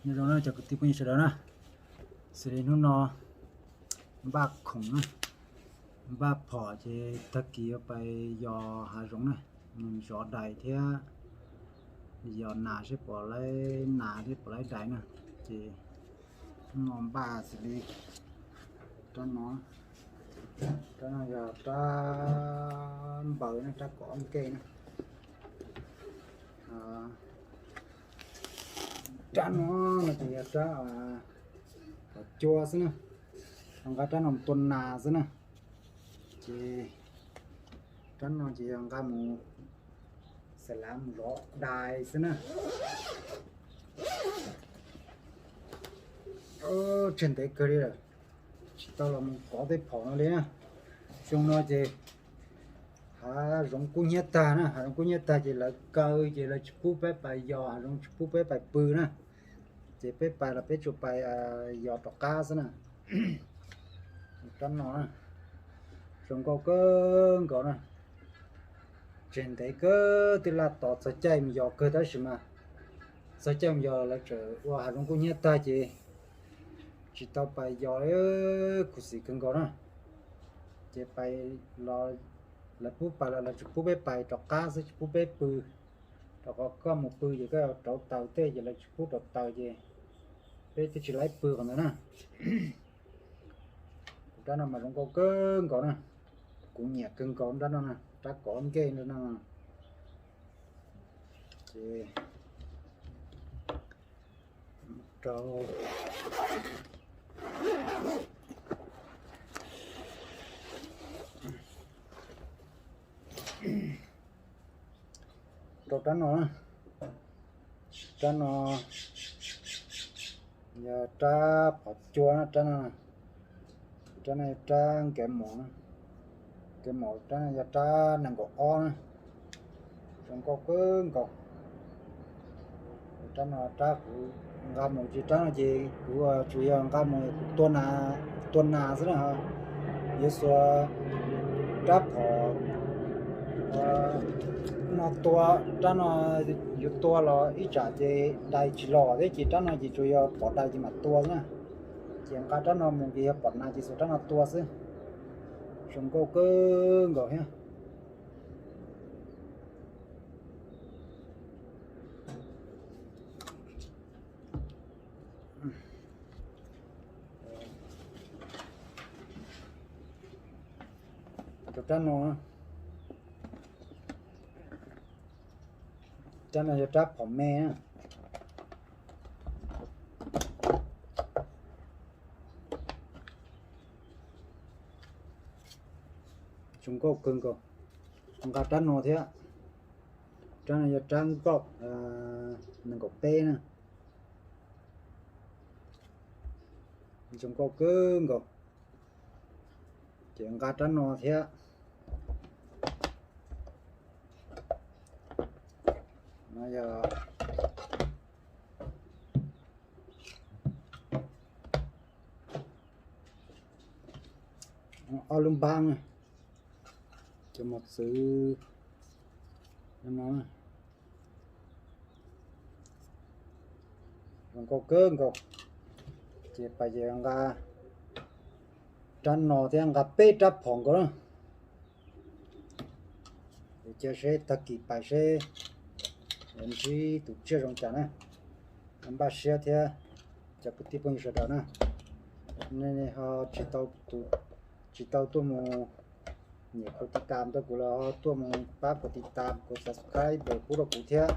Nyob zoo na cov kwv tij phooj ywg sawv daws na, xws li hnub no npaj khoom na, npaj phom ces tag kis yuav pais yos hav zoov na, mus zov dais thiab yos nas seb puas laib nas thiab puas laib dais na. Ces hnub no npaj xws li rab no, rab no yog rab npaws na, rab kom nkej na. Rab no no ces yog rab phom cua xwb na, nqa rab no mus tua nas xwb na. Ces rab no ces yog nqa mus xav lav mus zov dais xwb na. Tseg ntev kawg li lawm, tsis tau los mus kov tej phom no li na. Xyoo no ces hav zoov kub hnyiab tag na, hav zoov kub hnyiab tag ces lawv kaw ces lawv tsis pub peb pais yos, hav zoov tsis pub peb pais pw na. Ces peb pais los peb tsuas pais yos rov qab xwb na. Rab no zoo nkauj kawg nkaus na. Tseg ntev kawg twb laj tos txog caij mus yos kawg tab sis mas txog caij mus yos lawv tseem ua hav zoov kub hnyiab tag ces tsis tau pais yos, khuv xim kawg nkaus na. Ces pais los lawv pub pais los lawv tsis pub peb pais rov qab xwb, tsis pub peb pw. Rau qhov koj mus pw ces koj rauv taws tej ces lawv tsis pub rauv taws ces peb twb tsis laib pw qhov ntawd na. Kuv rab no mas zoo nkauj kawg nkaus na, kuv nyiam kawg nkaus rab no na, rab kom nkej no. Ces rau rau rab no, rab no yog rab phom cua na, rab no, rab no yog rab nkev mom, nkev mom, rab no yog rab nees nkaum ob na, zoo nkauj kawg nkaus. Rab no rab kuv nqa mus ces rab no ces kuv tsuas yog nqa mus kuv tua nas xwb na. Yuav xuas rab phom no tua, rab no yuav tua los ib tsam ces dais tsis los thiab ces rab no ces tsuas yog pom dais ces mam tua xwb na. Ces nqa rab no mus ces yog pom nas ces xuas rab no tua xwb. Zoo nkauj kawg nkaus thiab. Rab no, rab no yog rab phom me na. Zoo nkauj kawg nkaus. Nqa rab no thiab, rab no yog rab nkaum, nees nkaum peb na. Zoo nkauj kawg nkaus. Ces nqa rab no thiab. No yog ob lub npab, cov mos txwv no. Zoo nkauj kawg nkaus. Ces pais ces nqa rab no thiab nqa peb rab phom nkaus na. Cia seb tag kis pais seb ntsib tus tsiaj zoo cas na. Npaj siab thiab cov kwv tij phooj ywg sawv daws na, nej ho tsis tau tuaj mus nyem kuv tiv tam rau kuv los ho tuaj mus pab kuv tiv tam kuv subscribe pub rau kuv thiab,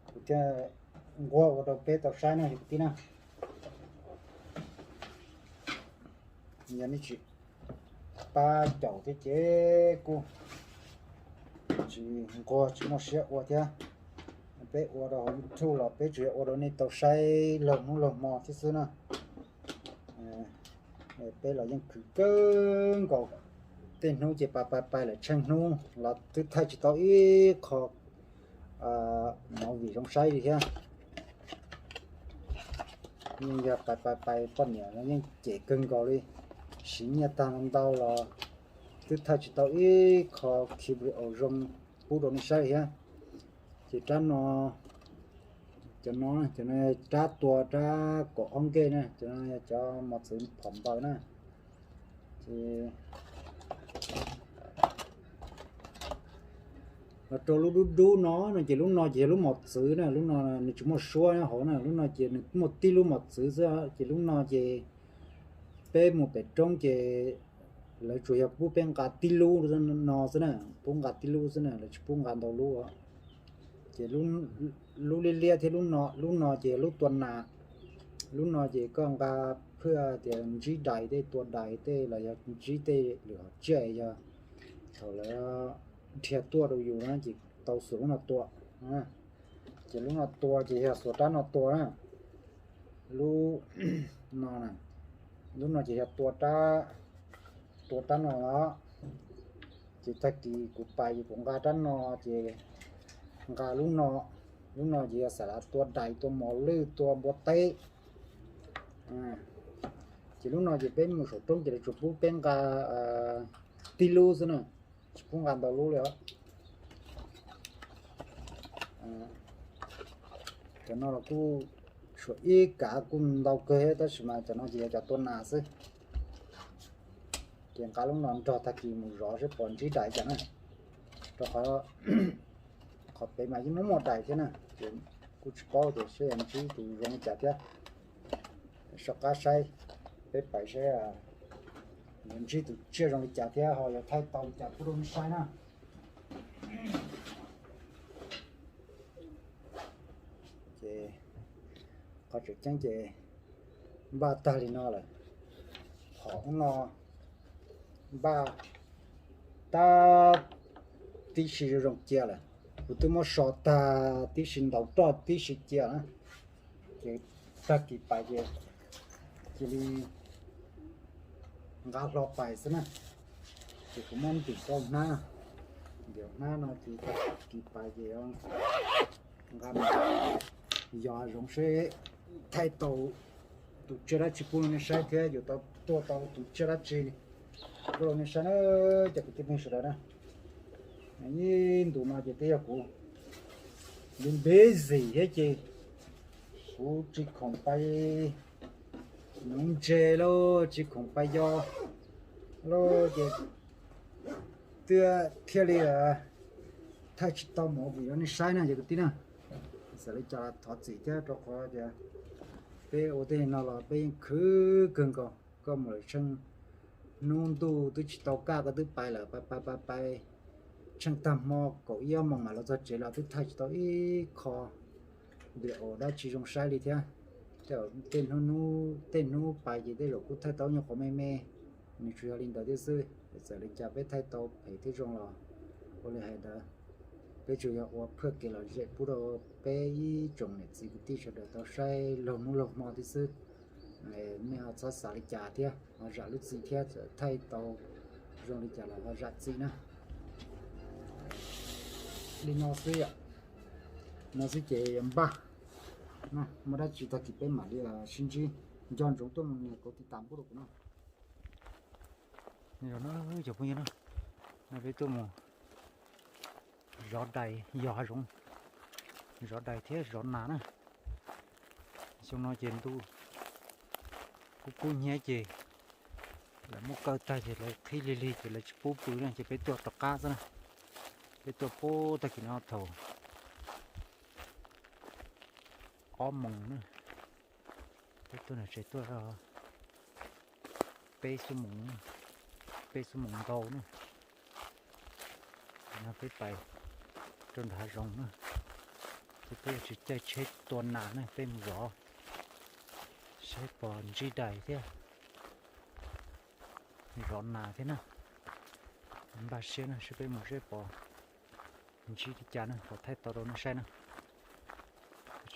kuv thiaj nquag ua rau peb tau saib na cov kwv tij na. Yog nej tsis pab caum thiab ces kuj tsis nquag tsis muaj siab ua thiab. Peb ua rau hauv YouTube los peb tsuas yog ua rau nej tau saib laug hnub laug hmo thiab xwb na. Peb los yeej khwv kawg nkaus, tej hnub ces pais pais pais lawm tsheej hnub los twb thaij tsis tau ib qho movie zoo saib li thiab. Yeej yog pais pais pais poj niam los yeej cem kawg nkaus li, siv nyiaj tag ntau los twb thaij tsis tau ib qho clip video zoo pub rau nej saib li thiab. Ces rab no, Cov no, cov no rab tua rab kaum ob nkej na, cov no yog cov mos txwv phom npaws na. Ces los rau lub dub dub no no ces lub no ces yog lub mos txwv na, lub no nws tsis muaj suab hauv na, lub no ces nws muaj tib lub mos txwv xwb, ces lub no ces peb mus pem roob ces lawv tsuas yog pub peb nqa tib lub no xwb na, pub nqa tib lub xwb na, lawv tsis pub nqa ntau lub. Ces lub liab liab thiab lub no, lub no ces lub tua nas, lub no ces koj nqa phwj tias ntsib dais tej, tua dais tej los yog ntsib tej lwm hom tsiaj, yog thaum lawv dhia tuaj rau yus na ces tau xuas lub no tua. Ces lub no tua ces yog xuas rab no tua na. Lub no, lub no ces yog tua rab, tua rab no os. Ces tag kis kuv pais ces kuv nqa rab no, ces nqa lub no, lub no ces yog xam lav tua dais, tua mos lwj, tua npua teb. Ces lub no ces peb mus saum roob ces lawv tsuas pub peb nqa tib lub xwb na, tsis pub nqa ntau lub li os. Cov no los kuj tshuav ib kav kuj ntau kawg, tab sis mas cov no ces yog cov tua nas xwb. Ces nqa lub no nrog tag kis mus zov seb pom ntsib dais cas na. Rau qhov, qhov pem mas yeej muaj muaj dais thiab na, ces kuj tsis paub tias seb yog ntsib tus zoo li cas thiab. Soj qab saib, peb pais saib yuav ntsib tus tsiaj zoo li cas thiab ho yuav thaij tau li cas pub rau nej saib na. Ces qhov tseem ceeb ces npaj tag li no lawm. Qhov no npaj tab tib si zoo zoo cia lawm. Kuv twb muab so tag tib si, ntaus roj tib si cia na. Ces tag kis pais ces cia li nqa hlo pais xwb na. Ces kuv muab ntim rau hnab, ntim hnab no ces tag kis pais ces nqa mus yos hav zoov seb thaij tau tus tsiaj dab tsi pub rau nej saib thiab yuav tau tuaj tau tus tsiaj dab tsi pub rau nej saib na, cov kwv tij phooj ywg sawv daws na. Ib ntus no ces twb yog kuv ntev ntev zim thiab ces kuv tsis khoom pais nuv ntses lauj, tsis khoom pais yos lauj, ces twb thiaj li thaij tsis tau mus video rau nej saib na cov kwv tij na. Txawm li cas los thov txim thiab, rau qhov tias peb ua tej no los peb yeej khwv kawg nkaus. Koj mus lawm tsheej hnub ntuj twb tsis tau kaj koj twb pais lawm, pais pais pais pais tsheej tag hmo kaum ib ob moos mam los txog tsev los twb thaij tsis tau ib qho video dab tsi zoo saib li thiab. Tej hnub, tej hnub pais ces tej zaum kuj thaij tau nyuag qhov me me, nws tsuas yog li ntawd thiab xwb. Txawm li cas peb thaij tau phem thiab zoo los ua li hais ntawd, peb tsuas yog ua phaj kev lom zem pub rau peb ib tsoom niam txiv kwv tij sawv daws tau saib laug hnub laug hmo thiab xwb. Nej ho txhob xav li cas thiab ho zam lub txim thiab, thaij tau zoo li cas los ho zam txim na. Li no xwb yom, no xwb ces npaj, muaj dab tsi tag kis peb mam li sib ntsib. Nco ntsoov tuaj mus nias kauv tiv tam pub rau kuv na. Cov phooj ywg na, no peb tuaj mus zov dais yos hav zoov, zov dais thiab zov nas na. Xyoo no ces ntuj kub kub hnyiab ces lawv muab kaw tag ces lawv qhib lig lig ces lawv tsis pub pw na ces peb tuaj rov qab xwb na. Peb tuaj pub tag kis no thaum ob moos na, peb tuaj nram tsev tuaj peb xuab moos, peb xuab moos ntau na. No peb pais rau nram hav zoov na, ces peb yuav tsis caij tsheb tua nas na, peb mus zov saib pom ntsib dais thiab zov nas thiab na. Npaj siab na, saib peb mus saib pom ntsib li cas na, pom thaij tau rau nej saib na.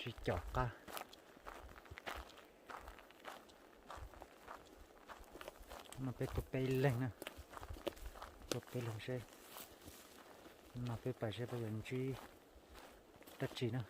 Tsis caum qab. No peb tuaj peb leeg na, tuaj peb leeg seb no peb pais seb peb yuav ntsib dab tsi na.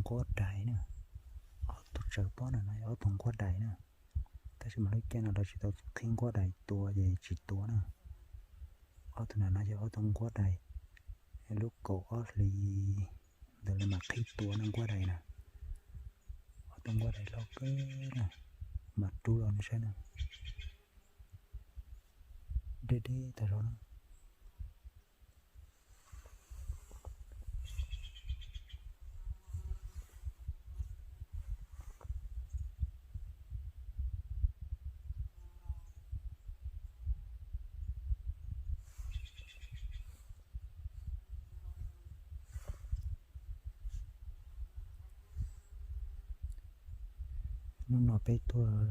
nquab dais na. Ob tug tsawv pob no no yog ob tug nquab dais na. Tab sis mas lub caij no lawv tsis tau qhib nquab dais tua ces tsis tua na. Ob tug no no yog ob tug nquab dais, lub kaum ob hlis ntawd lawv mam qhib tua no nquab dais na. Ob tug nquab dais loj kawg na, mas rub los nej saib na, deb deb tag zog na. Hnub no peb tuaj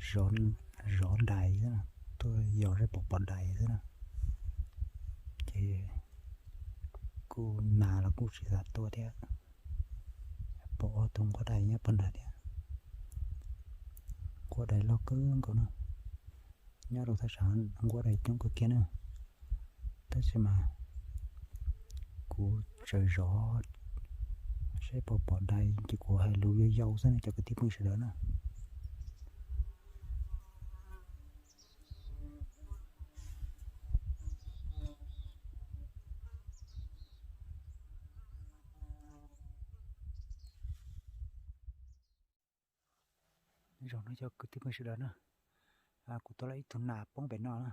zov, zov dais xwb na, tuaj yos saib puas pom dais xwb na. Ces kuj nas los kuj tsis xav tua thiab, pom ob tug nquab dais nyob pog ntawd thiab. Nquab dais loj kawg nkaus na, nyob rau thaj tsam nquab dais coob kawg kiag na. Tab sis mas kuv tseem zov saib puas pom dais ces kuv hais lus yau yau xwb na cov kwv tij phooj ywg sawv daws na. Zoo no cov kwv tij phooj ywg sawv daws na, kuv tua lawm ib tug nas poob pem no na.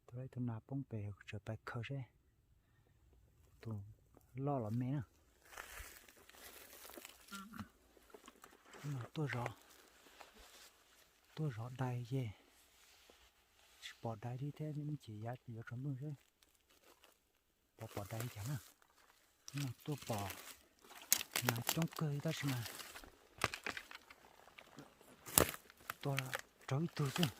Tua lawm ib tug nas poob pem, kuv tseem pais khaws seb tus loj los me na. Tuaj zov, tuaj zov dais ces tsis pom dais li thiab, ces yav yuav tsaus ntuj seb pom pom dais li cas na. Tuaj pom nas coob kawg tab sis mas tua raug ib tug xwb.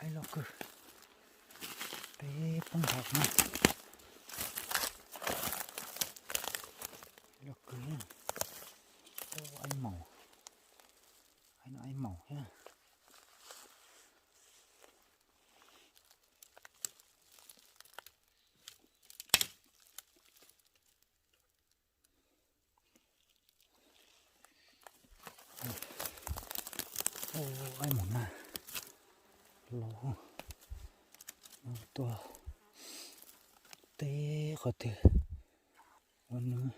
Aib loj kawg, peb poob nrad na. Loj kawg, aib maum, aib no aib maum thiab. Aib maum nag los tuaj teb qhov twg ua nws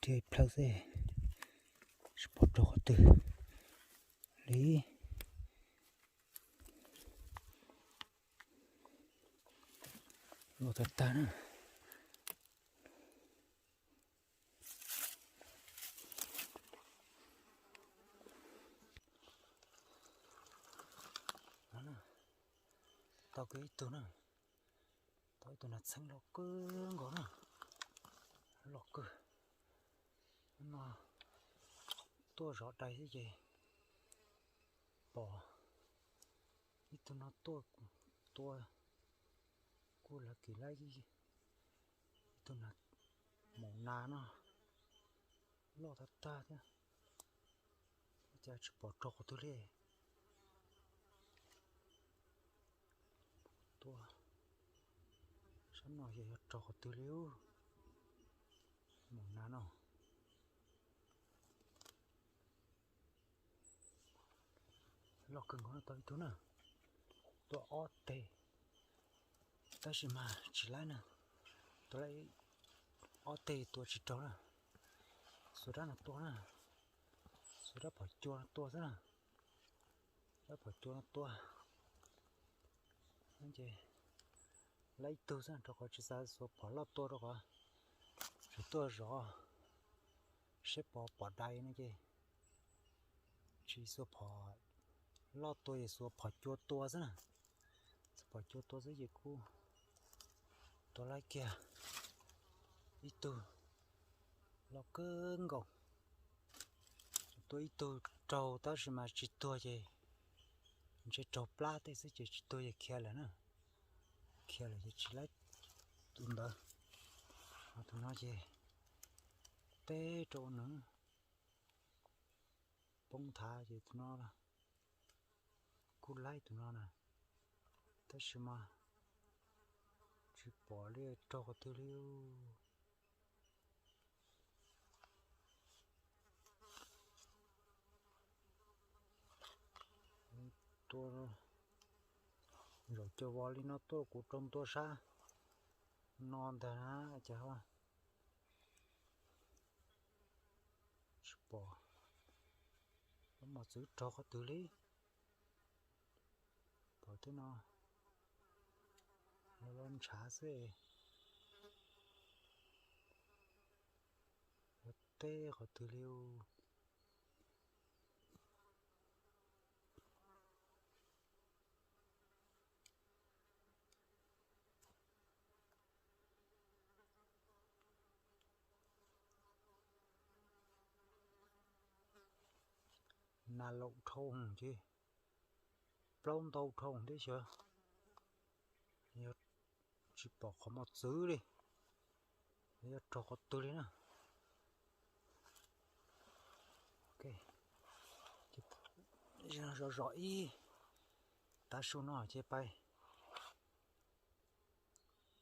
dhia plhaw xwb, tsis pom raug qhov twg li. Los tag tag na. Tau kiag ib tug na, tau ib tug nas txheeb loj kawg nkaus na, loj kawg. No tuaj zov dais xwb ces pom ib tug no tuaj tua, kuj lav kis laib ib tug nas, maum nas no loj tag tag thiab, cas tsis pom raug qhov twg li. Tua sab no yog yog raug qhov twg li, maum nas no. Loj kawg nkaus no tau ib tug na, tua ob teg, tab sis mas tsis laib na, tua laib ob teg tua tsis raug na. Xuas rab no tua na, xuas rab phom cua no tua xwb na, rab phom cua no tua. Ces laib ib tug xwb rau qhov tsis xav xuas phom loj tua rau qhov tseem tuaj zov seb pom pom dais no ces tsis xuas phom Loj tua ces xuas phom cua tua xwb na. Xuas phom cua tua xwb ces kuj tua laib kiag ib tug loj kawg nkaus. Tua ib tug raug tab sis mas tsis tuag ces ntshe raug plab tej xwb ces tsis tuag ces khiav lawm na. Khiav lawm ces tsis laib tus ntawd. Ho tus no ces teb rau nws poob nthav ces tus no kuj laib tus no na, tab sis mas tsis pom li raug qhov twg li. Tua zaum cov vos li no tuaj kuv raug ntua sab no ntag na, cas ho tsis pom mos txwv raug qhov twg li. Pom tej no los ntshav xwb, teb qhov twg li. Nas laum dhau ces, plaub ntau dhau thiab xyov, yog tsis pom qhov mos txwv li, yog raug qhov twg li na. Zov zov ib tav su no ces pais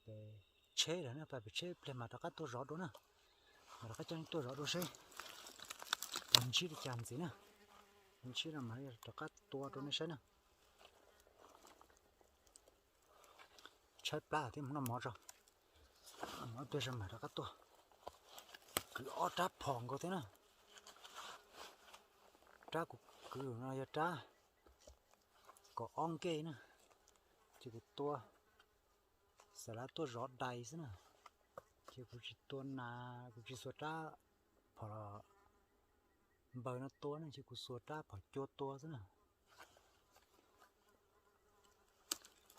pem tsheb lawm na, pais pem tsheb pliag mas rov qab tuaj zov dua na. Mas rov qab coj nej tuaj zov dua seb puas ntsib li cas ntxiv na. Ntsib no mas rov qab tua rau nej saib na. Tshaib plab thiab mus noj mov tso. Ob pliag mas rov qab tuaj. Kwv ob rab phom nkaus thiab na. Rab kuv kwv no yog rab kaum ob nkej na. Ces kuv tua xav lav tuaj zov dais xwb na. Ces kuv tsis tua nas, kuv tsis xuas rab phom npaws no tua na, ces kuv xuas rab phom cua tua xwb na.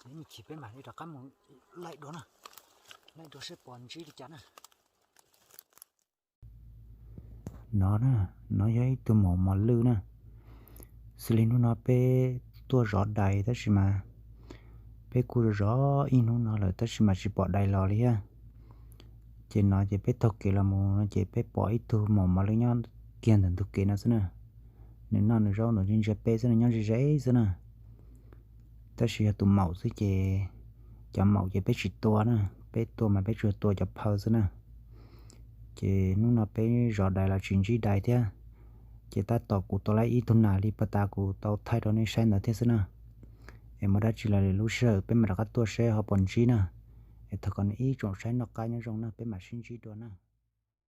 Ib me chim peb mam li rov qab mus laij dua na, laij dua seb puas ntsib li cas na. No na, no yog ib tug maum mos lwj na. Xws li hnub no peb tuaj zov dais tab sis mas peb kuj zov ib hnub no lawm tab sis mas tsis pom dais los li thiab. Ces no ces peb taug kev los mus no ces peb pom ib tug maum mos lwj nyob kiag ntawm ntug kev no xwb na. Nws noj nws zaub ntawd ntsia ntsia peb xwb na, nyob ze ze xwb na. Tab sis yog tus maum xwb ces cov maum ces peb tsis tua na, peb tua mas peb tsuas tua cov phaw xwb na. Ces hnub no peb zov dais los tsis ntsib dais thiab. Ces tab tom kuv tau laib ib tug nas li pas tas kuv tau thaij rau nej saib ntawd thiab xwb na. Es muaj dab tsi los lwm lub sij hawm peb mam rov qab tuaj seb ho puas ntsib na. Es thov kom nej ib tsoom saib noj qab nyob zoo na, peb mam sib ntsib dua na.